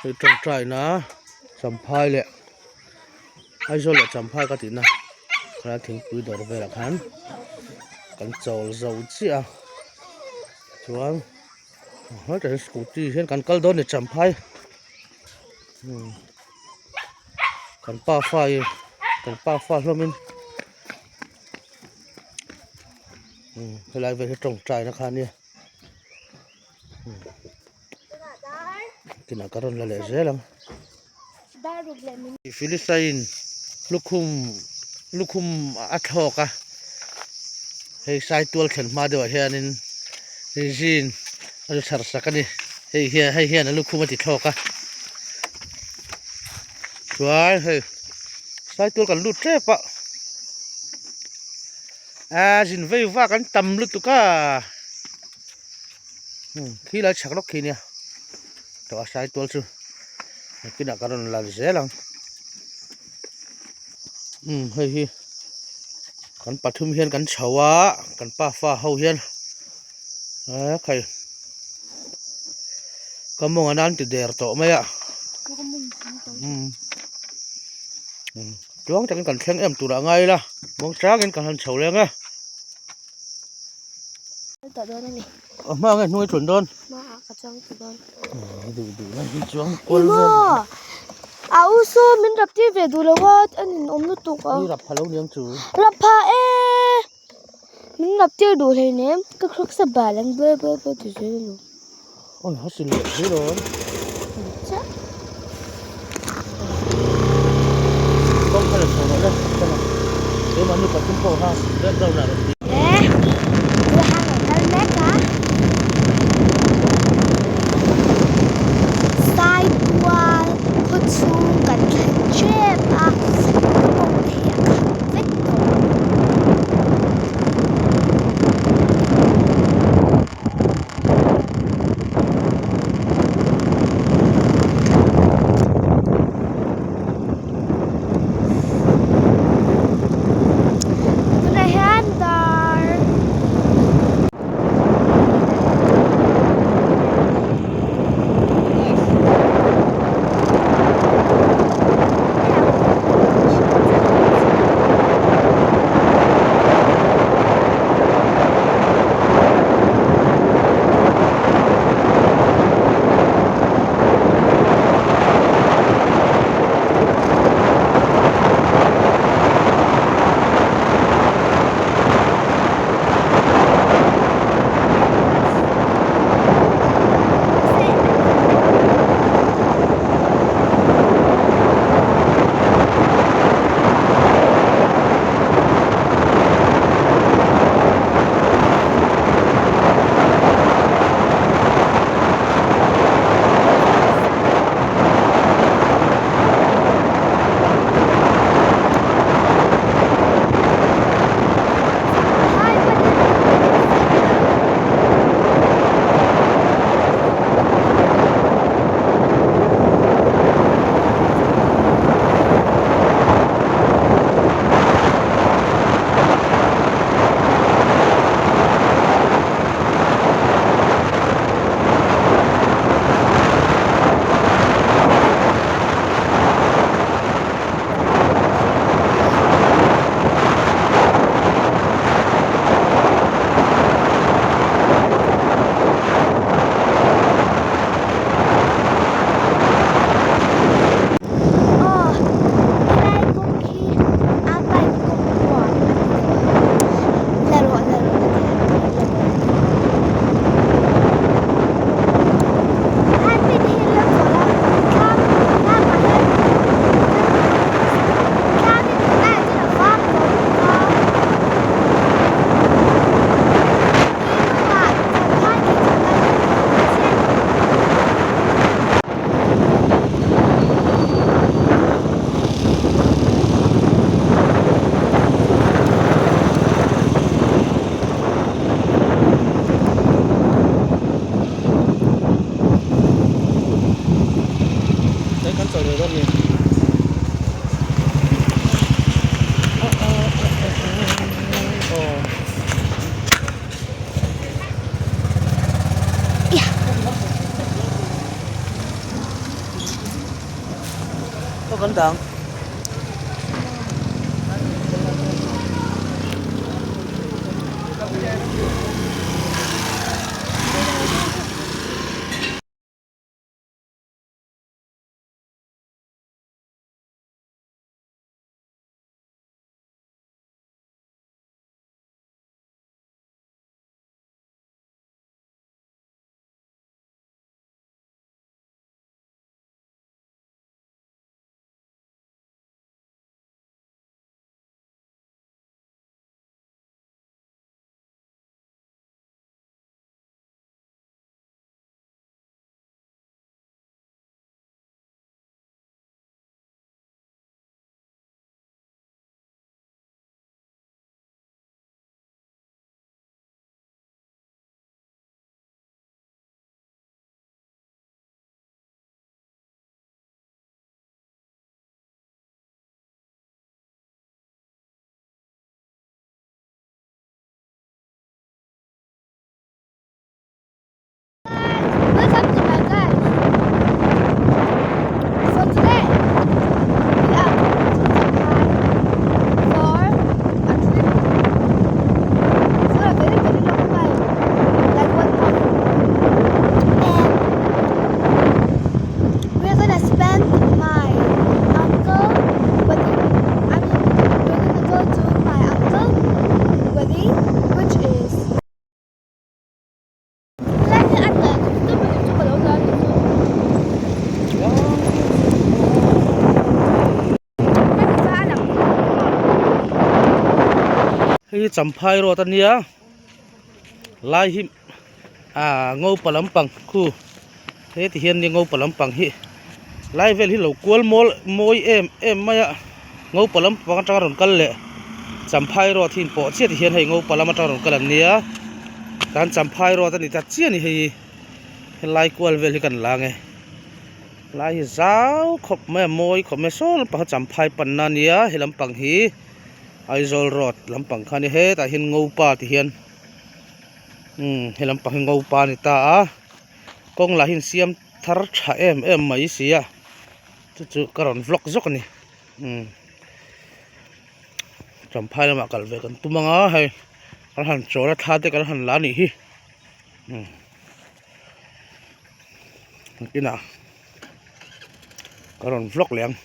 Hei tawngtaina Champhai leh Aizawl leh Champhai ka tihna khan thingpui dawr velah khan kan chawl zo chiah a chuan hetah hian scooty hian kan kal dawn a ni Champhai kan pafa in kan pafa hlawmin helai vel hi tawngtaina kha a nia. Kinah ka rawn la leh zel ang. Philistine lukhum lukhum a thlawk a hei sai tual thlen hma deuhah hianin zin a lu chhar sak a ni hei hian hei hian a lukhum a ti thlawk a chuan hei sai tual kan lut tep a a zin vei vak an tam lutuk a khi lai chhak lawk khi nia tawh a sai tual chu nakinah ka rawn la zel ang umm hei hi kan pathum hian kan chho a kan pafa ho hian a khai ka mawng an ti der tawh mai a umm tluang takin kan thleng em turah ngai ila muang changin kan han chho leng e. A hma nge hnung i tlun dawn? Hma ah ka chuang ta dawn. Duh duh na hi chuang kual vel. A u saw min rap tir ve duh lo a a nin awm lutuk a. Ni rap pha lo niang chu. Rap pha e. Min rap tir duh hlei nem ka khruk sa bal ang ber ber ber ti zel alawm. Oi a sil leh hle dawn. Chiah. Kawng kha la chho rawh le chana. Keimahni pathum pawh kha background ah rawn ti. Le Duhang a kal mek a. Saipual khaw chhung kan thlen tep a ka mawng te hi a kham vek tawh. Tunah hian dar Aw helai kawng khi a bike kawng kual a ni deuh a la rawh la rawh ka ti a ka rawn la dawn a ni han mi te hi an lo chawl a thlam thlamah hian thlam hi tunlaiah chuan a vang tawh lutuk a khi hnungah champhai khi chu kal chiah. Đấy kan chawl ve dawn ni. Aw kan dang. Welcome to my guys. So today we are going to Champhai for a trip for a very very long time, like one month. And we're gonna spend my uncle wedding. I mean, we're gonna go to my uncle wedding, which is Lai hi a tla chu chu chu ka lo la ni chu. Hei hi Champhai road a nia lai hi ah ngopa lampang khu heti hian nia ngopa lampang hi lai vel hi lo kual mawl mawi em em mai a ngopa lampang atanga rawn kal leh Champhai road hi inpawh chiah ti hian hei ngopa lam atanga rawn kal an nia tan Champhai road a ni ta chiah a ni hei hi helai kual vel hi kan la ang e. Lai hi zau khawp mai a mawi khawp mai a saw lampang kha champhai panna a nia he lampang hi Aizawl road lampang kha a nia hetah hian ngopa ti hian umm he lampang hi ngopa a ni ta a kawng lah hi an siam thar tha em em mai si a chu chu ka rawn vlog zawk a ni umm champhai lamah kal ve kan tum ang a hei kan han chawl a thla te kan han la a nih hi umm. Nakinah ka rawn vlog leh ang.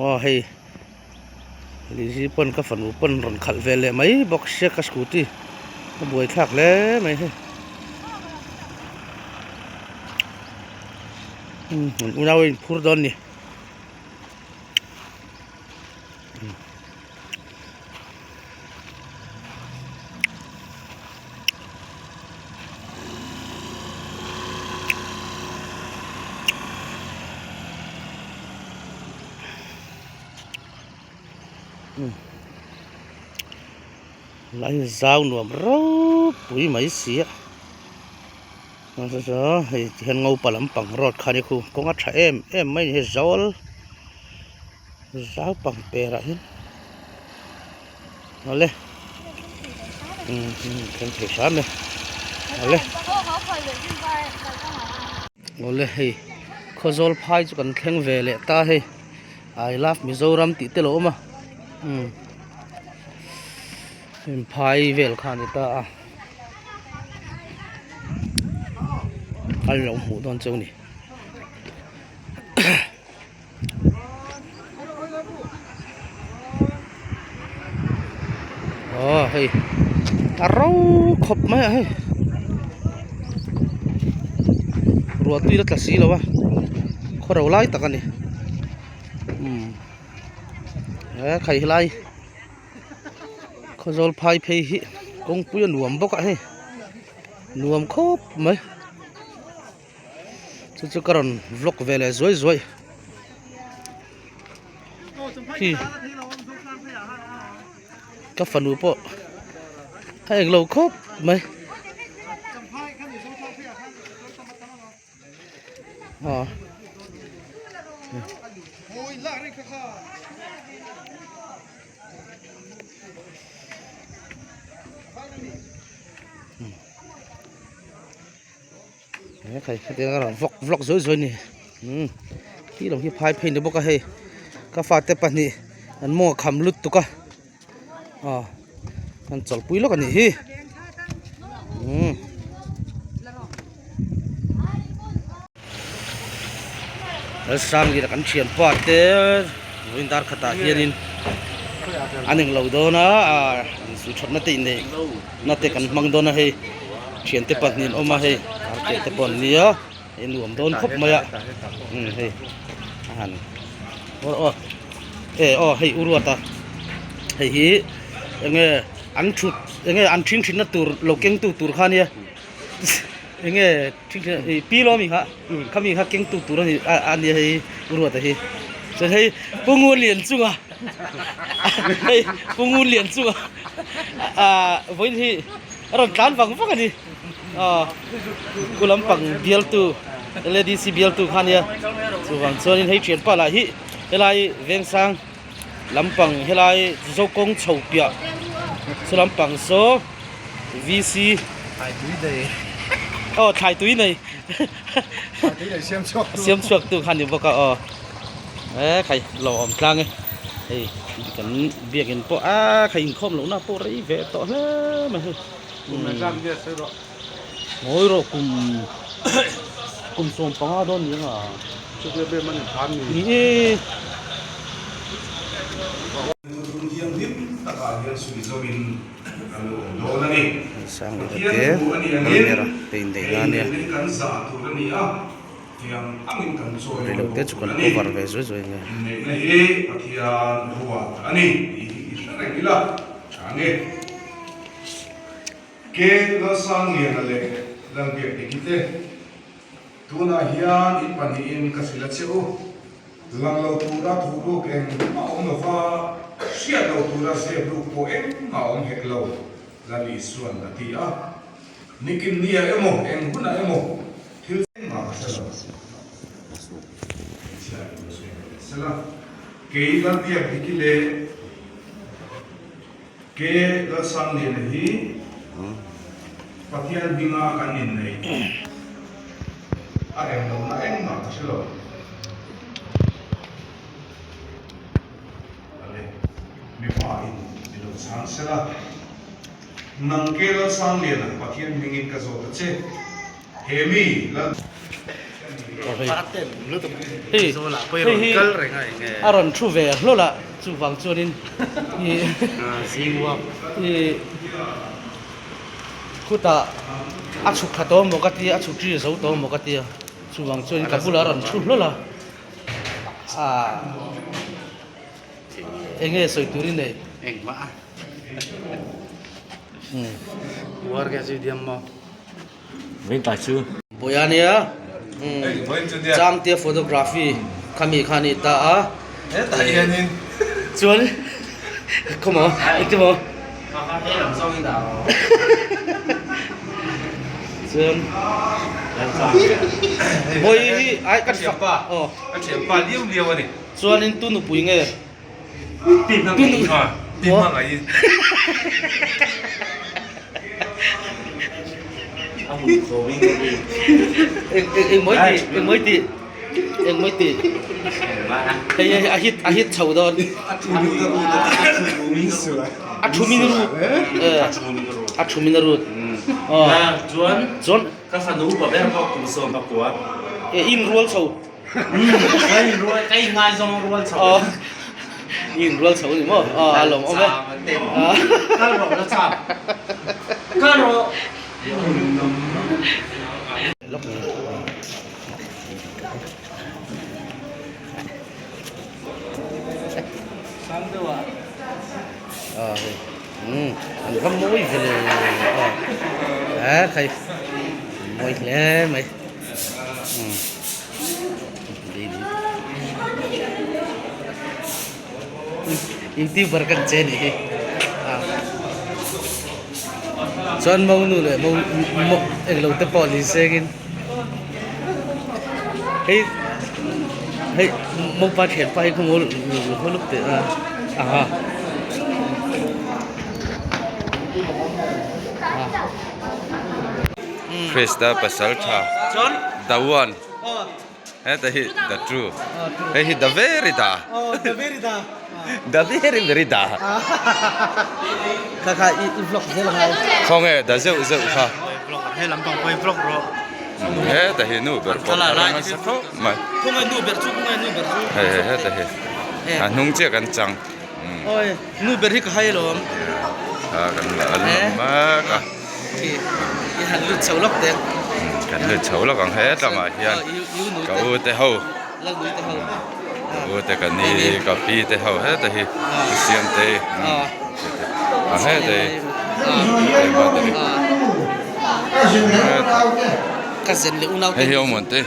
Aw hei Lizzy pawn ka fanu pawn rawn khalh ve leh mai bawk sia ka scooty a buaithlak hle mai hei. An unau a inphur dawn a ni. Lai zau nuam ropui mai si a hei ti hian ngopa lampang road kha a ni khu kawng a tha em em mai a ni hei zawl zau pang per ah hian awle umm thleng thei hram e awle awle hei khawzawl phai chu kan thleng ve leh ta hei I love Mizoram tih te lo awm a umm heng phai vel kha a ni ta a a lo hmuh dawn cheu a ni. Aw hei a ro khawp mai a hei ruah tui la tla si lo a khaw ro lai tak a ni umm he khai helai khawzawl phai phei hi kawngpui a nuam bawk a hei nuam khawp mai. Chu chu ka rawn vlog ve leh zuai zuai khi ka fanu pawh a englo khawp mai aw. He khai hetiang a rawn vlog vlog zuai zuai a ni umm khi lam hi phai phei ni bawk a hei ka fate pahnih an mawng a kham lutuk a aw an chawlhpui lawk a nih hi umm. Lalsangliana kan thianpa te vawiin dar khatah hianin an englo dawn a insuih thatna te inneih na te kan hmang dawn a hei thiante pahnih an awm a hei arke te pawh an nia hei nuam dawn khawp mai a umm hei a han aw aw e aw hei u ruata hei hi enge an thut enge an thing thinna tur lo keng tu tur kha ania. Enge pi lawm i kha khami kha keng tu tur ani a nia hei Ruata hi chuan hei Pu Ngunlian chunga hei Pu Ngunlian chunga ah vawiin hi a rawn tlan vang vang a ni aw khu lampang bialtu L A D C bialtu kha ania chuvang chuanin hei thianpa lah hi helai Vengsang lampang helai Zokawng chho piah chu lampang saw V C aw thlai tui nei siam chhuak tu kha ni bawk a aw e khai lo awm tlang e hei kan biakin pawh a khai inkhawm lohna pawh rei ve tawh hle mai hei ngawi rawh kum kum 15 dawn ni anga ni e. Sang leh te camera te in daih na ania rei lo te chu kan cover ve zuai zuai ania. Ke Lalsangliana leh Lalbiakdiki te, tunah hian in pahnihin ka hrilh a che u. Lang lo tura thu ruk engmah awm lo va, hriat lo tura zep ruk pawh engmah awm hek lo, Lal Isuan a ti a. Nikin nia emaw, eng hunah emaw thil engmah ka hre lo. Hmeichhia in lo sawi ve sela, kei Lalbiakdiki leh Ke Lalsangliana hi Pathian hminga kan inneih a rem lohna engmah ka hre lo. Ale, mipa in i lo chhang sela. Nang Ke Lalsangliana Pathian hmingin ka zawt a che. He mi Lal. Hei hi a rawn thu ve hlawlh a chuvang chuanin ih khutah a chhuk thla tawh maw ka tia a chhuk ṭi zo tawh maw ka tia chuvang chuanin ka bulah a rawn thu hlawlh a ah eng nge sawi tur i nei Buai ania Changte photography khami kha ani ta a chuan khawmaw engti maw chuan Buai hi ai ka thianpa aw ka thianpa liau liau ani chuanin tu nupui nge A hit chho dawn a thu min rut a thu min rut chuan ka fanu upa ber pawh kum 19 in rual chho. Ka in ngaizawng rual chho. Aw i in rual chho a ni maw? Aw a lawm awm e. Kal rawh la cham. Kal rawh. Sang deuh ah. Aw hei umm an va mawi ve le aw he khai mawi hle mai. Youtuber kan che nih hi chuan monu leh mo englo te pawh ni sengin hei. Hei mopa thianpa hi khaw maw haw luk teh a aha. Krista pasal tha the one heta hi the two hei hi the very da the very very da kha kha i vlog zel angai khawnge da zeuh zeuh kha he lampang pawh i vlog rawh heta hi nu ber pawh a la nasa khawp mai khawnge nu ber chu khawnge nu ber chu hei hei heta hi a hnung chiah kan chang. Oi, nu ber hi ka hai alawm. A kan la a lam mek a. I han lut chho lawk teh. Kan lut chho lawk ang he tlangah hian ka u te ho. Lalnui te ho. Ka u te ka ni ka pi te ho heta hi ka siam te a heta hi. Ka zen leh unau te. Hei hi awm te.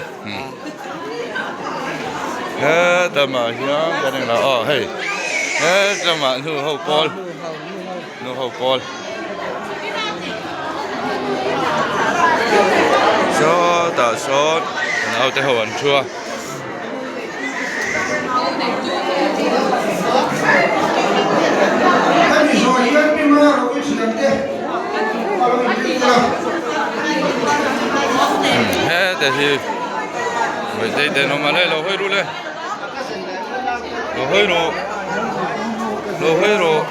Hetamah hian kan englo aw hei hetamah nu ho pawl nu ho pawl sawtah sawn naute ho an thu a. Heta hi Vawitei te an awm a le lo hawi ru le lo hawi rawh lo hawi rawh.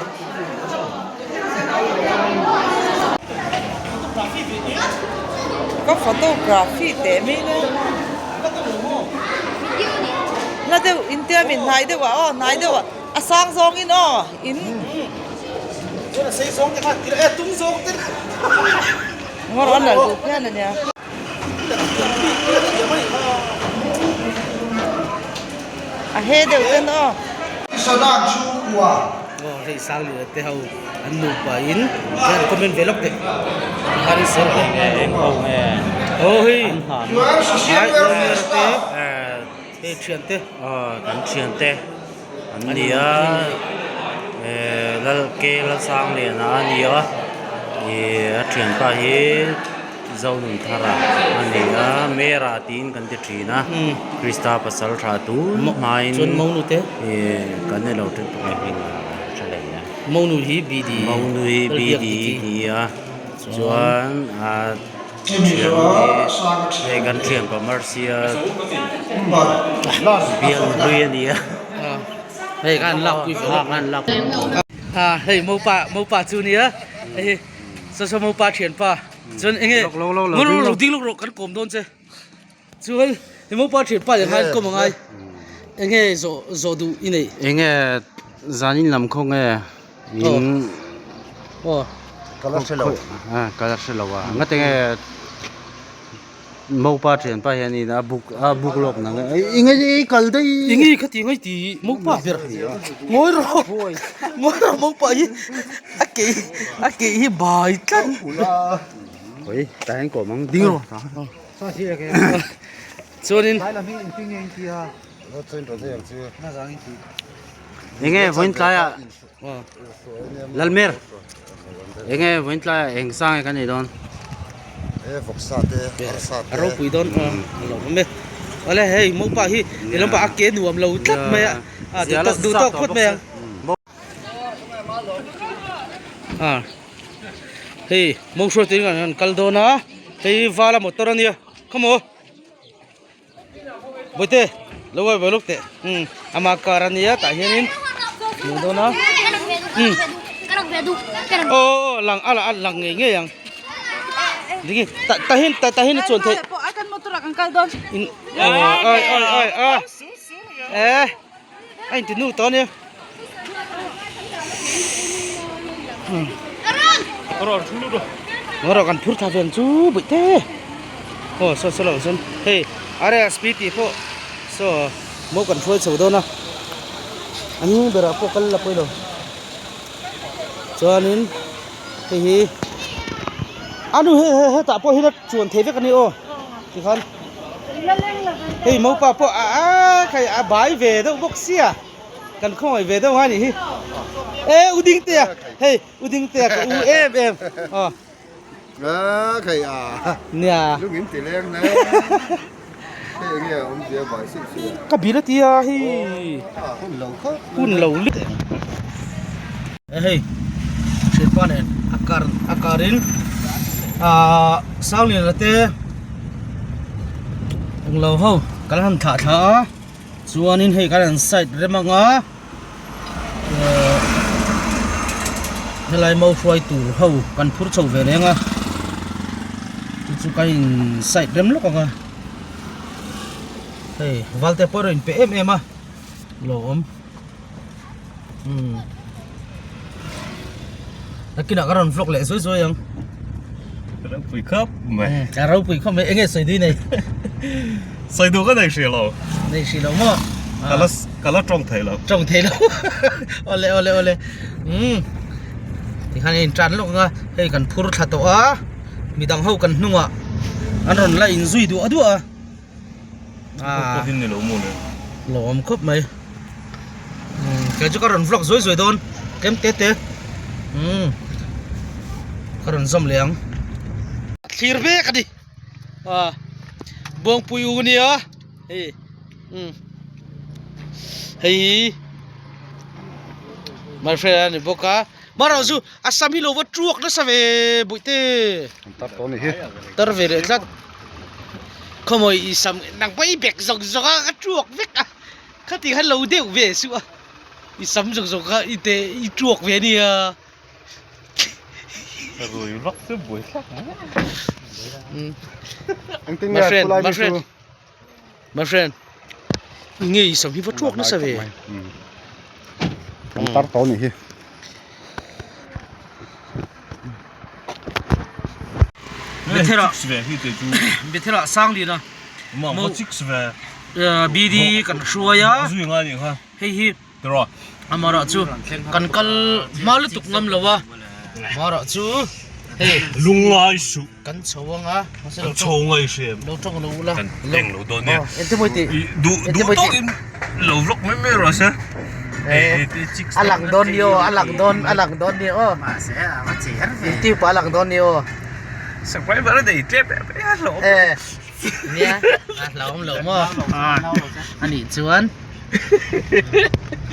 Ka photography teh mai le na deuh in tia min hnai deuh ah aw hnai deuh ah a sang zawng in aw in ngawr a nalh duh phian a nia. A he deuh ten aw. Aw hei Sangliana te ho an nupa in hian comment ve lawk teh tikhan in sawi rawh Nge eng ho nge aw hei an hna ai owner te hei thian te aw kan thian te an ni a eh lal ke Lalsangliana a ni a ih a thianpa hi Zonunthara a ni a Mera tiin kan ti thin a Krista pasal tha tun hmain chuan Monu te ih kan ni lo thin pakhat hming a tha leh nia Monu hi BD Monu hi BD ti a chuan a thian hi hei kan thianpa Marcia bial hlui a ni a hei khan lak pui a khan lak a hei mopa mopa chu nia hei saw saw mopa thianpa chuan enge lo ding lawk rawh kan kawm dawn che chuan hei mopa thianpa leh khan kawm angai enge zawh zawh duh i neih enge zanin lam khaw nge in aw ka la hre lo a ka la hre lo a ngate nge Mopa thianpa hianin a buk a buk lawk nang e i nge i kal daih i nge khati ngai ti mopa ber ngawi rawh ngawi rawh mopa hi a ke a ke hi bai tlat oi tah hian kawm ang ding rawh chuanin enge vawiin tlaiah Lalmer enge vawiin tlaiah eng sang nge kan nei dawn a ropui dawn a lo awm e awle hei mopa hi he lampang a ke nuam lo tlat mai a a duh tawk phawt mai ang a hei mo hruai turin an kal dawn a hei vala motor a nia come on. Bawihte lo uai ve lawk teh umm ama car a nia tah hianin hmuh dawn a umm aw aw lang a a lang ngei ngei ang diki tah tah hian tah hian a chuan theih in aw ai ai ai a eh a inti nu tawh a nia umm rawh kan phur thla ve ang chu bawihte. Aw saw saw loh chuan hei RSP tih pawh saw maw kan hruai chho dawn a a hnung berah pawh kal la pawi lo chuanin hei hi a nu hei hei hetah pawh hian a chuan thei vek a ni aw tikhan hei mopa pawh a a khai a bai ve deuh bawk sia kan khawngaih ve deuh nga nih hi e u dingtea hei u dingtea ka u em em aw. A khai a. Nia. Lung in ti leng hle. Ka bil a tia hei hun lo lit e hei thianpa nen a kar a karin ahh Sangliana te englo ho kan han thlah thla a chuanin hei kan han side rem anga helai mau hruai tur ho kan phur chho ve reng a chu chu kan in side rem lawk ang a hei valte pawh a rawn inpe em em a lawm umm nakinah ka rawn vlog leh zuai zuai ang ropui khawp mai a ropui khawp mai enge sawi dui nei sawi duh ka nei hrih lo nei hrih lo maw ka la ka la tawng thei lo tawng thei lo awle awle awle umm tikhan a in tan lawk ang a hei kan phur thla tawh a midang ho kan hnungah an rawn la in zui duah duah a. Ah. Pawhin ni lo maw le. Lo awm khawp mai. Um, kei chu ka rawn vlog zuai zuai dawn. Tlem te te. Um. Ka rawn zawm leh ang. Thlir vek ani. Ah. Buangpui u nia. Hei. Um. Hei. My friend ani bawk a. Mara chu a sam hi lo va tuak nasa ve bawihte. Tar tawh a ni hi. Tar ve leh tlat. Khawmawi i sam nang pawh i bek zawk zawk a ka tuak vek a khati khan lo deuh ve suh a i sam zawk zawk kha i te i tuak ve ania. Rui vak chu buai thlak mai. Engtin My nge friend, khulai my mi chu? friend. My friend nge i sam hi va tuak nasa ve. Kan tar tawh anih hi. Bethel-ah Bethel-ah Sangliana BD kan hruai a hei hi Amara chu kan kal hma lutuk ngam lo a Amara chu hei lungai suh kan chho anga kan chho ngai hrem lo tawng lo ula kan teng lo dawn nia engtin mawi tih duh duh tawkin lo vlog mai mai rawh se a lang dawn ni aw a lang dawn a lang dawn ni aw youtube ah a lang dawn ni aw subscriber a nei tlem em em a hlauhawm nia a hlauhawm lo maw anih chuan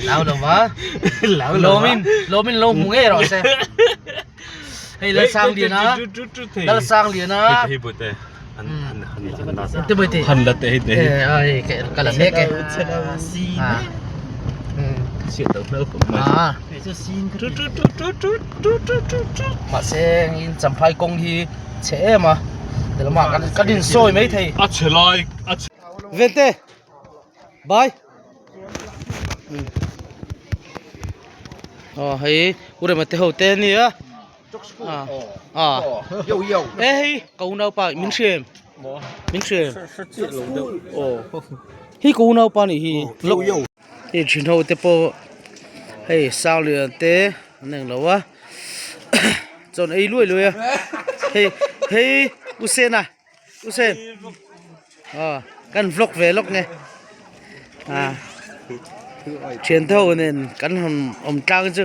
hlau lo va lawmin lawmin lo hmu ngei rawh se Hei Lalsangliana Lalsangliana hei bute an an te boi te han la te hei te eh ai ka la mek e siat lo hmel khawp mai a mahse in champhai kawng hi chhe em a tlema kan kan in sawi mai thei a chhe lai a chhe Vente bye Aw hei u rema te ho te ania ah e hei ka unaupa min hria em min hria em hei ka unaupa anih hi hei thin ho te pawh hei Sangliana te an englo a chawn ei luai luai a hei hei u Sena. U Sen aw kan vlog ve lawk nge ah thian te ho nen kan han awm tlang chu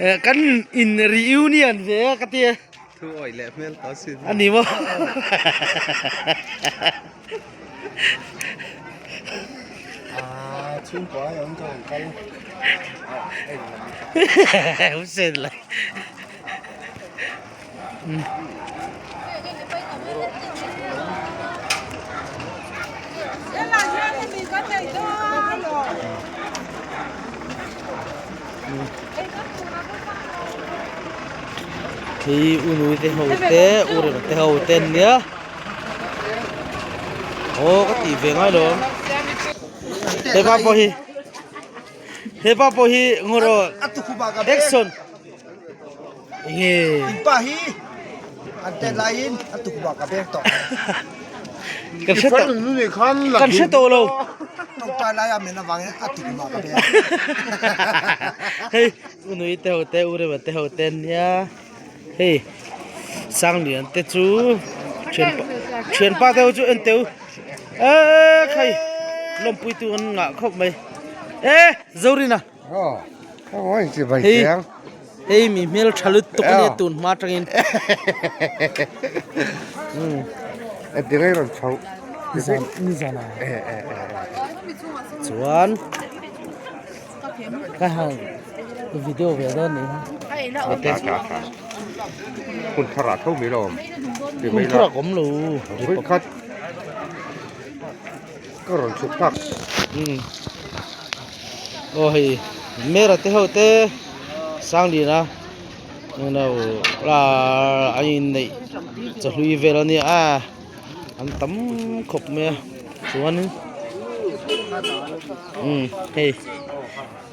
eh kan in reunion ve a ka tia thu awih leh hmel tawh sin a ni maw ah chhungkua ai awm ka rawn kal U Sen lah Khi u nui te ho te u rem te ho te an nia aw ka tih ve ngai lo hepa pawh hi hepa pawh hi ngaw rawh action. In pa hi an tet laiin a tukvah ka beng tawh. Kan hre tawh kan hre tawh lo. Tawngtai laia men avangin a tukvah ka beng. Hei unui te ho te urema te ho te ania hei Sanglian te chu thianpa thianpa te ho chu en teu e khai lawmpui tu an ngah khawp mai e Zorina. Hei hei mi hmel tha lutuk ania tun hma atangin. Nizan nizan ah chuan ka han video ve dawn nih hi Hun thar ah tho mai lo awm. Hun thar ah ka awm lo. Khat ka rawn chhuk phak. Aw hei Mera te ho te Sangliana englo ah an inneih chawhlui vel a nia a an tam khawp mai a chuanin umm hei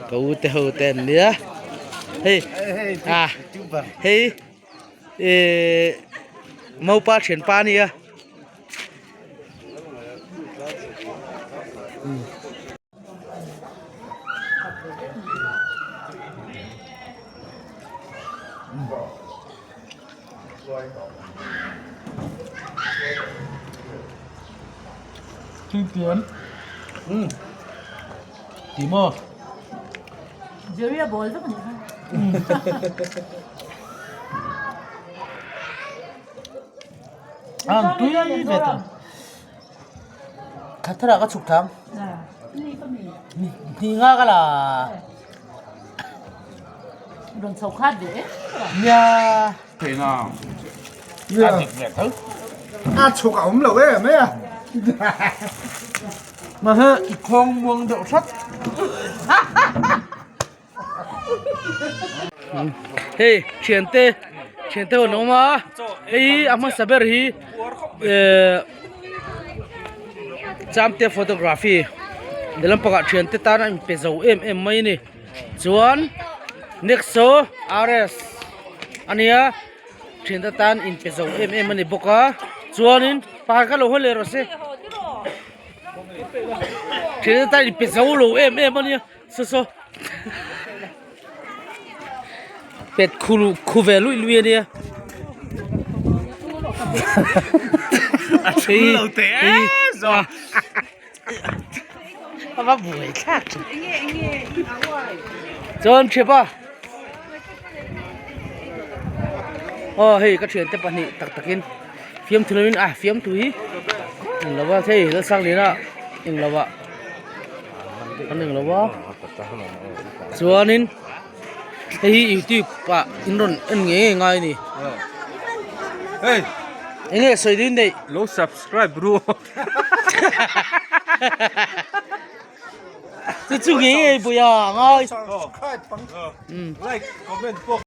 ka u te ho te an nia hei ah hei ihh mopa thianpa a nia. Ti maw? Jerry a bawl vek a nih kha. Ang tui ve ta. Thathara ka chhuk thang. Ni nga ka la. Rawn chho khat ve e. Nia. Theina. A dik ve tho. A chhuk a awm lo em e. Mahse i khawng muang deuh hrat. Hei thiante thiante ho an awm a hei hi a hmasa ber hi ehh Chamte photography ti lampangah thiante tan a inpe zo em em mai a ni chuan next chu RS a nia thiante tan inpe zo em em a ni bawk a chuanin pakhat kha lo hawi leh rawh se thiante tan inpe zo lo em em a nia. Saw saw pet khu khu ve luih luih a nia a thul lo teh e zawh a va buai thlak thin chuan thiapa aw hei ka thiante pahnih tak takin fiamthu lovin a fiamthu hi englo a hei Lalsangliana englo ah. An englo a chuanin hei hi youtube ah in rawn en ngei ngei ngai a ni hei eng nge sawi ding daih lo subscribe ru chu chu ngei ngei pui a ngai like comment pawh.